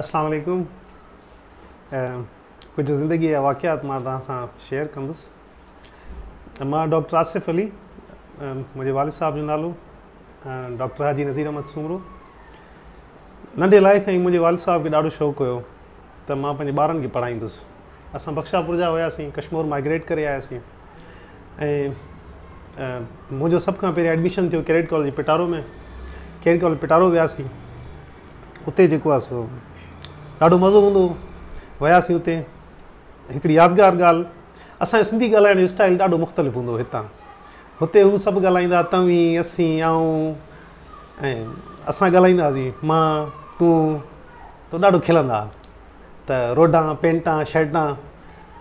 اسلام عليڪم. ڪجهه زندگي جا واقعات مان توهان سان شيئر ڪندس. مان ڊاڪٽر آصف علي، منهنجي والد صاحب جو نالو ڊاڪٽر حاجي نذير احمد سومرو. ننڍي لاء کان ئي منهنجي والد صاحب کي ڏاڍو شوق هيو ته مان پنهنجي ٻارن کي پڙهائيندس. اسان بخشاپور جا هياسين، ڪشمور مائگريٽ ڪري آياسين ۽ منهنجو سڀ کان پهريان ايڊميشن ٿيو cadet college Petaro ۾. Cadet college Petaro وياسين، اتي جيڪو آهي سو ڏاڍو مزو هوندو هو. وياسين اتي هڪڙي يادگار ڳالهه، اسان جو سنڌي ڳالهائڻ جو اسٽائل ڏاڍو مختلف هوندو هو هتان. هتي هو سڀ ڳالهائيندا توهين، اسين، آئون ۽ اسان ڳالهائيندا هئاسين مان، تون، ته ڏاڍو کلندا ها ته روڊان، پينٽان، شرٽان،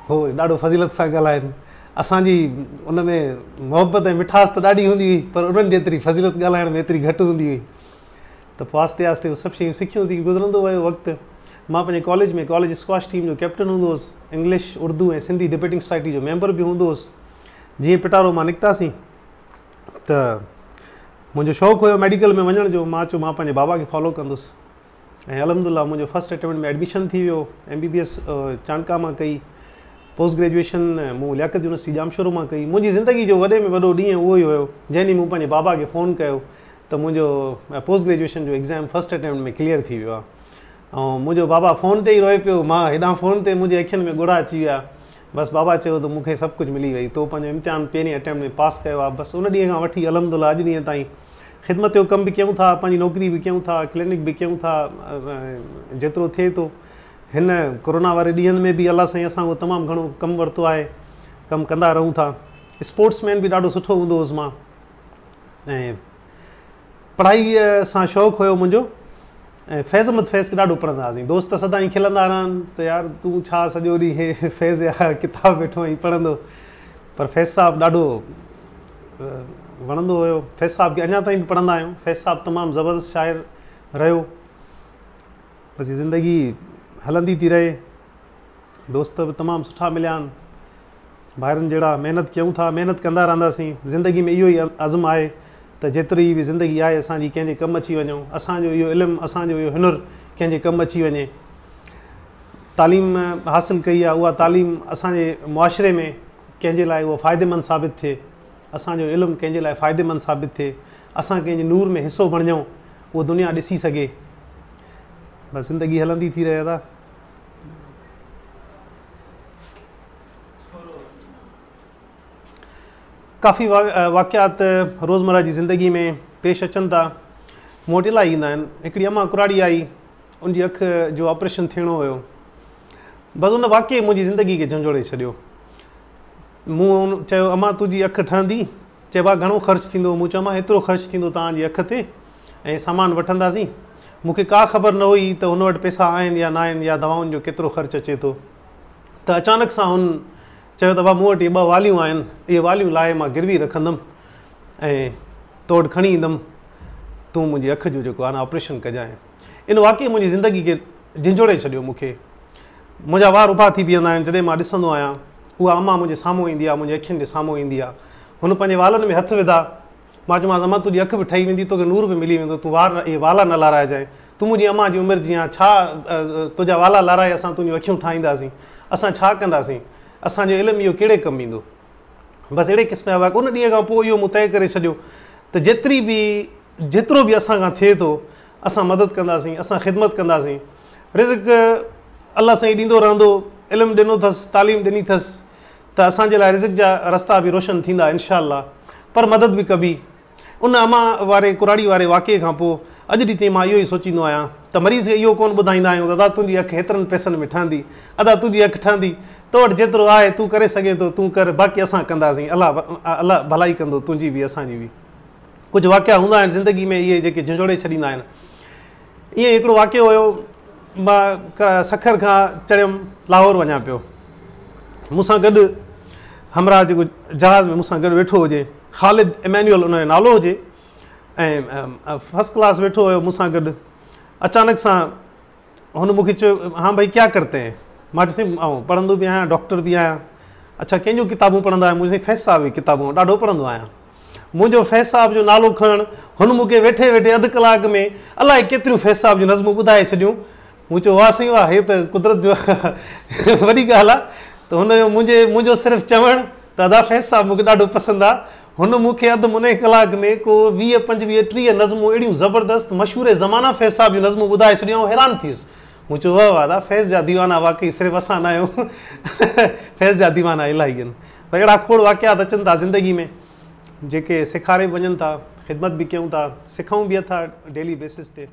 هو ڏاڍو فضيلت سان ڳالهائن. اسان جي ان ۾ محبت ۽ مٺاس ته ڏاڍي هوندي هئي پر انهن جيتري فضيلت ڳالهائڻ ۾ ايتري گهٽ هوندي هئي. ته پوء آهستي آهستي اهي سڀ شيون سکيونسين. گذرندو ويو وقت. مان پنهنجي ڪاليج ۾ ڪاليج اسڪواش ٽيم جو ڪئپٽن هوندو هوس. English, Urdu ۽ Sindhi debating society جو ميمبر به هوندو هوس. جيئن پيٽارو مان نڪتاسين ته منهنجو شوق هيو ميڊيڪل ۾ وڃڻ جو. مان چيو مان پنهنجي بابا کي فالو ڪندس ۽ الحمدلله منهنجو فرسٽ اٽيمپٽ ۾ ايڊميشن ٿي ويو. M B B S Chandka مان ڪئي. پوسٽ گريجوئيشن مون لياقت يونيورسٽي ڄامشورو مان ڪئي. منهنجي زندگي جو وڏي ۾ وڏو ڏينهن اهو ئي هيو جنهن ڏينهن مون پنهنجي بابا کي فون ڪيو ته منهنجو پوسٽ گريجوئيشن جو ايگزام فرسٽ اٽيمپٽ ۾ ڪليئر ٿي ويو آهي ۽ منهنجو بابا فون تي ئي روئي پيو. مان هيڏانهن فون تي منهنجي اکين ۾ ڳوڙها اچي ويا. بس بابا چيو ته مون کي سڀ ڪجهه ملي وئي، تو پنهنجو امتحان پهرين اٽيمپٽ ۾ پاس ڪيو آهي. بس ان ڏينهن کان وٺي الحمدلله اڄ ڏينهن تائين خدمت جو ڪم به ڪيون ٿا، پنهنجي نوڪري به ڪيون ٿا، ڪلينڪ به ڪيون ٿا، جيترو ٿئي ٿو. هن ڪورونا واري ڏينهن ۾ به الله سائين اسان کان تمام گهڻو ڪم ورتو آهي، ڪم ڪندا رهون ٿا. اسپورٽس مين به ڏاڍو سٺو هوندو هوس مان ۽ پڙهائي سان شوق هيو منهنجو ۽ فيض احمد فيض کي ڏاڍو پڙهندا هئاسين. دوست سدائين کلندا رهن ته يار تون ڇا سڄو ڏينهن هي فيض جا ڪتاب ويٺو آهين پڙهندو، پر فيض صاحب ڏاڍو وڻندو هيو. فيض صاحب کي اڃا تائين به پڙهندا آهيون. فيض صاحب تمام زبردست شاعر رهيو. بس هي زندگي هلندي ٿي رهي. دوست به تمام سٺا مليا آهن، ڀائرن جهڙا. محنت ڪيون ٿا، محنت ڪندا رهنداسين. زندگي ۾ اهو ئي عزم آهي ته جيتري به زندگي آهي اسان جي ڪنهن جي ڪم اچي وڃون. اسان جو اهو علم، اسان جو اهو هنر ڪنهن جي ڪم اچي وڃي. تعليم حاصل ڪئي آهي، اها تعليم اسان جي معاشري ۾ ڪنهن جي لاء اهو فائديمند ثابت ٿئي. اسان جو علم ڪنهن جي لاء فائديمند ثابت ٿئي. اسان ڪنهن جي نور ۾ حصو بڻجون، اهو دنيا ڏسي سگهي. بس زندگي هلندي ٿي رهي ادا. ڪافي واقعات روزمره جي زندگي ۾ پيش اچن ٿا. مون وٽ الاهي ايندا آهن. هڪڙي امان ڪراڙي آئي، ان جي اک جو آپريشن ٿيڻو هيو. بس ان واقعي منهنجي زندگي کي جهنجهوڙي ڇڏيو. مون چيو امان تنهنجي اک ٺهندي؟ چي ڀاء گهڻو خرچ ٿيندو؟ مون چيو امان هيترو خرچ ٿيندو توهان جي اک تي ۽ سامان وٺنداسين. مون کي ڪا خبر نه هئي ته هن وٽ پئسا آهن يا ناهن يا دوائن جو ڪيترو خرچ اچي ٿو. ته اچانڪ سان هن چيو ته ڀاء مون وٽ اهي ٻه واليون آهن، اهي واليون لاهي مان گروي رکندم ۽ تو وٽ کڻي ايندم، تون منهنجي اک جو جيڪو آهي نه آپريشن ڪجانء. ان واقعي منهنجي زندگي کي جهنجهوڙي ڇڏيو. مون کي منهنجا وار اڀا ٿي بيهندا آهن جڏهن مان ڏسندو آهيان اها امان منهنجي سامهون ايندي آهي، منهنجي اکين جي سامهون ايندي آهي. هن پنهنجي والن ۾ هٿ وڌا. مان چيومانس امان تنهنجي اک به ٺهي ويندي، توکي نور به ملي ويندو، تون وار اهي والا نه لارائجانء. تون منهنجي امان جي عمر جي آن، ڇا تنهنجا والا لارائي اسان تنهنجون اکيون ٺاهينداسين؟ اسان ڇا ڪنداسين؟ اسان جو علم اهو ڪهڙي ڪم ايندو؟ بس اهڙي قسم جا واقعا. ان ڏينهن کان پوء اهو مون طئي ڪري ڇڏيو ته جيتري به جيترو به اسان کان ٿئي ٿو اسان مدد ڪنداسين، اسان خدمت ڪنداسين. رزق الله سائين ڏيندو رهندو، علم ڏنو اٿس، تعليم ڏني اٿس ته اسان جي لاء رزق جا رستا به روشن ٿيندا انشاء الله، پر مدد به ڪبي. ان امان واري ڪراڙي واري واقعي کان پوء اڄ ڏينهن تائين مان اهو ئي سوچيندو آهيان ته مريض کي اهو ڪونه ٻڌائيندا آهيون ته ادا تنهنجي اک هيترن پئسن ۾ ٺهندي، ادا تنهنجي اک ٺهندي، تو وٽ جيترو آهي تون ڪري سگهين ٿو تون ڪر، باقي اسان ڪنداسين، الله الله ڀلائي ڪندو تنهنجي به اسان جي به. ڪجهه واقعا هوندا آهن زندگي ۾ اهي جيڪي جهنجهوڙي ڇڏيندا آهن. ائين ئي هڪڙو واقعو هيو، مان سکر کان چڙهيم لاهور وڃان پيو، مون سان گڏ همراهه جيڪو جهاز ۾ مون سان گڏ ويٺو هجي، خالد ايمانوئل ان جو نالو هجي ۽ فرسٽ ڪلاس ويٺو هيو مون سان گڏ. اچانڪ سان هن مون کي چيو هان ڀائي ڪيا ڪرتي هين؟ مان چيو سائين آئون پڙهندو به آهيان ڊاڪٽر به آهيان. اڇا ڪنهن جون ڪتابون پڙهندا آهيو؟ مون چيو سائين فيض صاحب جون ڪتابون ڏاڍو پڙهندو آهيان. منهنجو فيض صاحب جو نالو کڻڻ هن مون کي ويٺي ويٺي اڌ ڪلاڪ ۾ الائي ڪيتريون فيض صاحب جون نظمون ٻڌائي ڇڏيون. مون چيو واهه سائين واهه هي ته قدرت جو وڏي ڳالهه آ ته هن جو منهنجي منهنجو صرف چوڻ ته ادا فيض صاحب مون کي ڏاڍو پسند آ هن مون کي اڌ مني ڪلاڪ ۾ ڪو 20 25 30 نظمون اهڙيون زبردست مشهور زمانه فيض صاحب جون نظمون ٻڌائي ڇڏيون آئون حيران ٿي ويس مون چيو واهه واهه ادا فيض جا ديوانا واقعي صرف اسان نه آهيون فيض جا ديوانا الاهي آهن پر اهڙا کوڙ واقعات اچن ٿا زندگي ۾ جيڪي سيکاري به وڃن ٿا خدمت به ڪيون ٿا سکون به ٿا ڊيلي بيسس تي.